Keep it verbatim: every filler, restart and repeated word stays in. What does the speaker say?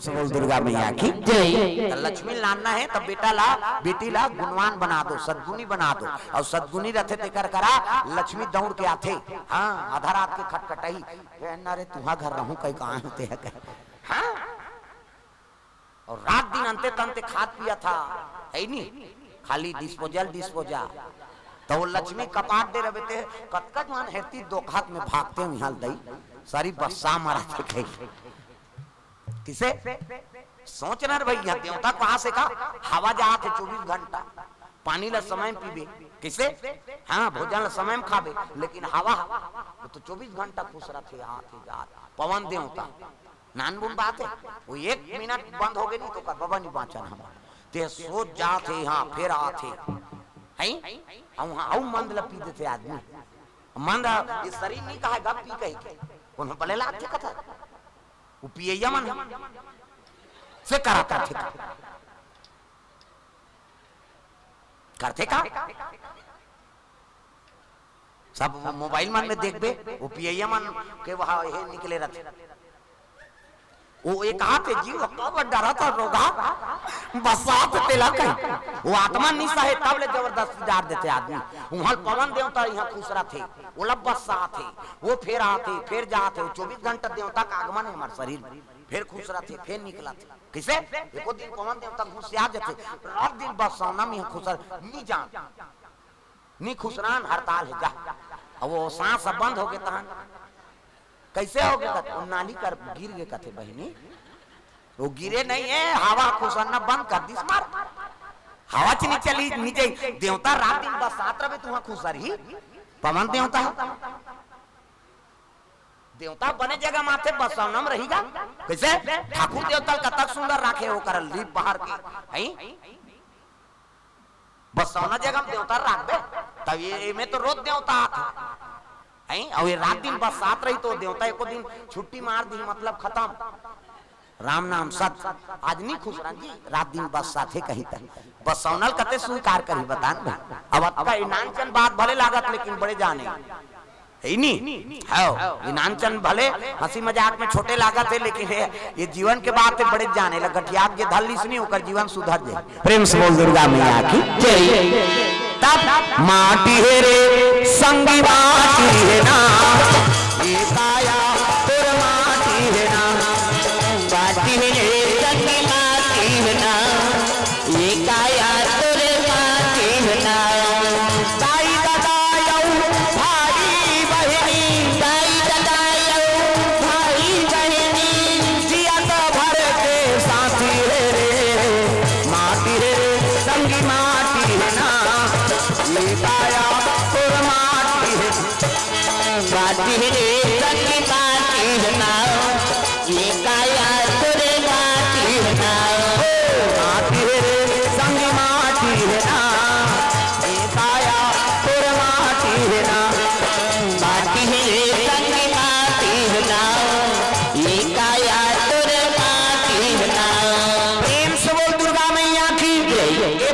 से बोल दुर्गा मैया की जय। त लक्ष्मी लानना हे त बेटा ला, बेटी ला गुणवान बना दो, सद्गुणी बना दो। अउ सद्गुणी रथे तेकर करा लक्ष्मी दौड़ के आथे। हाँ, आधा रात के खटखटाही, "ए, ना रे, तुहा घर रहूं कई कहाँ होते है कहे।" हाँ, अउ रात दिन अंते तंते खात पिया था, है नी, खाली disposal, disposal। त वो लक्ष्मी कपाट दे रहे ते, कतका जुआन हेरती दो हाथ में भागते हुए हाल दई, सारी बस्सा मारा थे कही। किसे? सोच ना रे भई, देवता कहाँ से का? हवा जात हे चौबीस घंटा, पानी ला समय में पीबे, किसे? हाँ, भोजन ला समय में खाबे, लेकिन हवा, वो तो चौबीस घंटा खुसरत हे, आत हे, जात। पवन देवता, नानबुन बात हे, वो एक मिनट बंद होगे नहीं तो का, "बाबा नहीं बाँचन हमार।" ते सोच जात हे, हाँ, फेर आत हे। हैं? अउ हाँ, अउ मंद ला पी देथे आदमी। मंद, ये शरीर नहीं कहा, गप पी कही के। कोनो बले लागथे कथा। वो पियैया मन से करा करथे का? करथे का? सब mobile मन में देखबे, वो पियैया मन के वहाँ हे निकले रथे। वो एक आत हे जी, वो काबर डरत हे रोगहा, बस्सात हे तेला कही। वो आत्मा निसा हे, तब ले जबरदस्ती डार देथे आदमी। उहाँ पवन देवता इहाँ खुसरत हे, ओला बस्सात हे, वो फेर आत हे, फेर जात हे, वो चौबीस घंटा देवता का आगमन हे हमार शरीर में। फेर खुसरत हे, फेर निकलत हे। किसे? एको दिन पवन देवता गुस्सिया जथे, रात दिन बस्सावना में खुसर, नी जान, नी खुसरान, हड़ताल हे, जा। अब वो सांस अब बंद होगे तहन, कैसे होगे कथे, वो नाली कर गिर गे कथे बहिनी, वो गिरे नहीं हे, हवा खुसरना बंद कर दिस मार, हवा च नी चली, नी जाई। देवता रात दिन बस्सात रहे, तुहाँ खुसरही, पवन देवता हे। देवता बने जगह माथे बसौनम रहिगा। कैसे? ठाकुर देवता ल कतक सुंदर राखे, ओकर लीप बहार के, हैं? बसौना जगह में देवता राखबे, तब ये, एमे तो रोज देवता आथे, हैं? अउ ये रात दिन बस्सात रही तो देवता एको दिन छुट्टी मार दी, मतलब खतम। राम नाम सत, आज नी खुसरन जी, रात दिन बस्साथे कही त। बसौना ल कते स्वीकार करही बतान भाई। अब अतका इनानचन बात भले लागत, लेकिन बड़े जाने। हे नी? हव, इनानचन भले हंसी मजाक में छोटे लागत हे, लेकिन हे, ये जीवन के बात हे, बड़े जाने ला, गठिया के धर लिस नी, ओकर जीवन सुधर जाए। प्रेम से बोल दुर्गा मैया की जय। तब माटी हे रे संगी माटी हे ना, ये काया तोर माटी हे ना, माटी हे रे संगी माटी हे ना, ये काया तोर माटी हे ना। दाई ददा अउ भाई बहिनी, दाई ददा अउ भाई बहिनी, जियत भर के साथी हे रे, माटी हे रे संगी माटी हे ना, ये काया तोर माटी हे, माटी हे रे